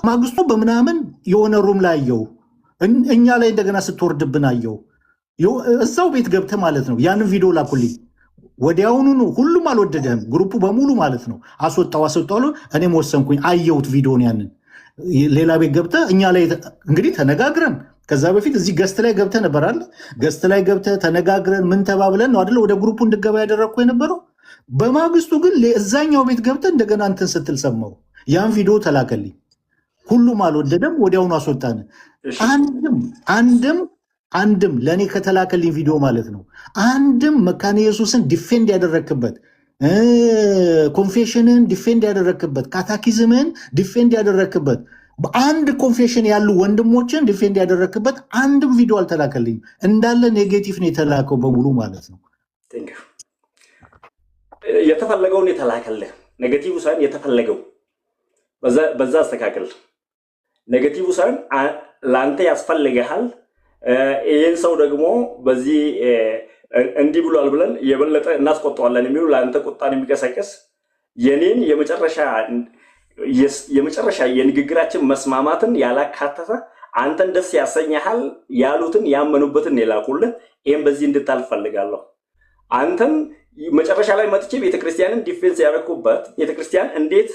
በማግስቱ በምናምን የሆነ room ላይ አየው፣ እኛ ላይ እንደገና ስትወርድብን አየው። እዛው ቤት ገብተህ ማለት ነው። ያንን ቪዲዮ ላኩልኝ። ወዲያውኑ ሁሉም አልወደደህም፣ group ኡ በሙሉ ማለት ነው። አስወጣው አስወጣው አሉ። እኔም ወሰንኩኝ፣ አየሁት ቪዲዮን። ያንን ሌላ ቤት ገብተህ እኛ ላይ እንግዲህ ተነጋግረን፣ ከዛ በፊት እዚህ guest ላይ ገብተህ ነበር አለ። Guest ላይ ገብተህ ተነጋግረን ምን ተባብለን ነው አይደለ ወደ group ኡ እንድገባ ያደረግኩ የነበረው። በማግስቱ ግን እዛኛው ቤት ገብተህ እንደገና እንትን ስትል ሰማሁ። ያን ቪዲዮ ተላከልኝ። ሁሉም አልወደደም፣ ወዲያውኑ አስወጣን። አንድም አንድም አንድም ለእኔ ከተላከልኝ ቪዲዮ ማለት ነው፣ አንድም መካነ ኢየሱስን defend ያደረክበት፣ confession ን defend ያደረክበት፣ catechism ን defend ያደረክበት፣ በአንድ confession ያሉ ወንድሞችን defend ያደረክበት አንድም ቪዲዮ አልተላከልኝም። እንዳለ negative ነው የተላከው በሙሉ ማለት ነው። Thank you። የተፈለገውን የተላከልህ negative ሳይሆን የተፈለገው በዛ አስተካክል። Negative ሳይሆን ለአንተ ያስፈልግሃል። ይህን ሰው ደግሞ በዚህ እንዲህ ብሏል ብለን የበለጠ እናስቆጠዋለን የሚሉ ለአንተ ቁጣን የሚቀሰቅስ የኔን የመጨረሻ የንግግራችን መስማማትን ያላካተተ አንተን ደስ ያሰኛሃል ያሉትን ያመኑበትን የላኩልህ። ይህም በዚህ እንድታልፍ ፈልጋለሁ። አንተን መጨረሻ ላይ መጥቼ ቤተክርስቲያንን defense ያደረኩበት፣ ቤተክርስቲያን እንዴት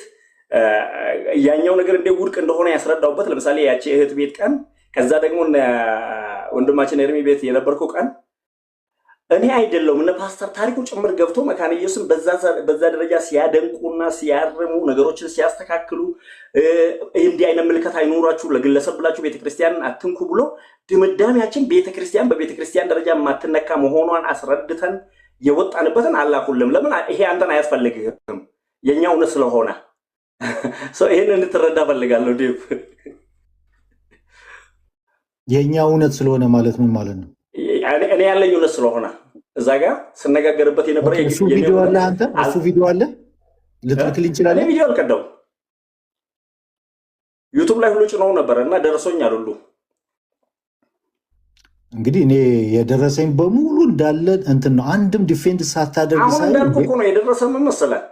ያኛው ነገር እንዴት ውድቅ እንደሆነ ያስረዳውበት፣ ለምሳሌ ያቺ እህት ቤት ቀን፣ ከዛ ደግሞ እነ ወንድማችን ኤርሚ ቤት የነበርኩ ቀን እኔ አይደለሁም እነ ፓስተር ታሪኩ ጭምር ገብቶ መካነ ኢየሱስን በዛ ደረጃ ሲያደንቁና ሲያርሙ፣ ነገሮችን ሲያስተካክሉ፣ እንዲህ አይነት ምልከታ አይኖራችሁ፣ ለግለሰብ ብላችሁ ቤተክርስቲያንን አትንኩ ብሎ ድምዳሜያችን ቤተክርስቲያን በቤተክርስቲያን ደረጃ የማትነካ መሆኗን አስረድተን የወጣንበትን አላኩልም። ለምን? ይሄ አንተን አያስፈልግህም፣ የእኛ እውነት ስለሆነ። So ይሄን እንድትረዳ ፈልጋለሁ ዴቭ። የእኛ እውነት ስለሆነ ማለት ምን ማለት ነው? እኔ ያለኝ እውነት ስለሆነ እዛ ጋር ስነጋገርበት የነበረ እሱ ቪዲዮ አለ፣ አንተ እሱ ቪዲዮ አለ፣ ልትልክልኝ እኔ እንችላለን? ቪዲዮ አልቀዳውም። YouTube ላይ ሁሉ ጭነው ነበረ እና ደርሶኛል ሁሉ። እንግዲህ እኔ የደረሰኝ በሙሉ እንዳለ እንትን ነው። አንድም defend ሳታደርግ አሁን ሳይ እንዳልኩ እኮ ነው፣ የደረሰ ምን መሰለህ፣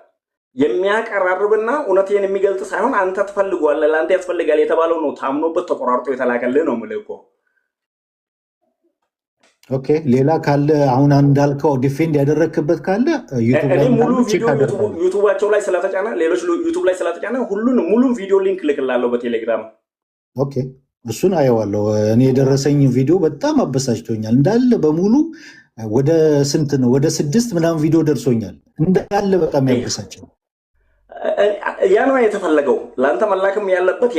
የሚያቀራርብና እውነቴን የሚገልጽ ሳይሆን አንተ ትፈልገዋለህ፣ ለአንተ ያስፈልጋል የተባለው ነው ታምኖበት ተቆራርጦ የተላከልህ ነው የምልህ እኮ። Okay፣ ሌላ ካለ፣ አሁን እንዳልከው defend ያደረግክበት ካለ YouTube እኔ ላይ ሙሉ ምናምን check ቪዲዮ አደርጋለሁ። YouTube ኣቸው ላይ ስለተጫነ፣ ሌሎች YouTube ላይ ስለተጫነ ሁሉን ሙሉን ቪዲዮ link ልክላለሁ በቴሌግራም። Okay፣ እሱን አየዋለሁ። እኔ የደረሰኝ ቪዲዮ በጣም አበሳጭቶኛል። እንዳለ በሙሉ ወደ ስንት ነው? ወደ ስድስት ምናምን ቪዲዮ ደርሶኛል። እንዳለ በጣም ያበሳጭ ነው። ያ ነው የተፈለገው። ለአንተ መላክም ያለበት።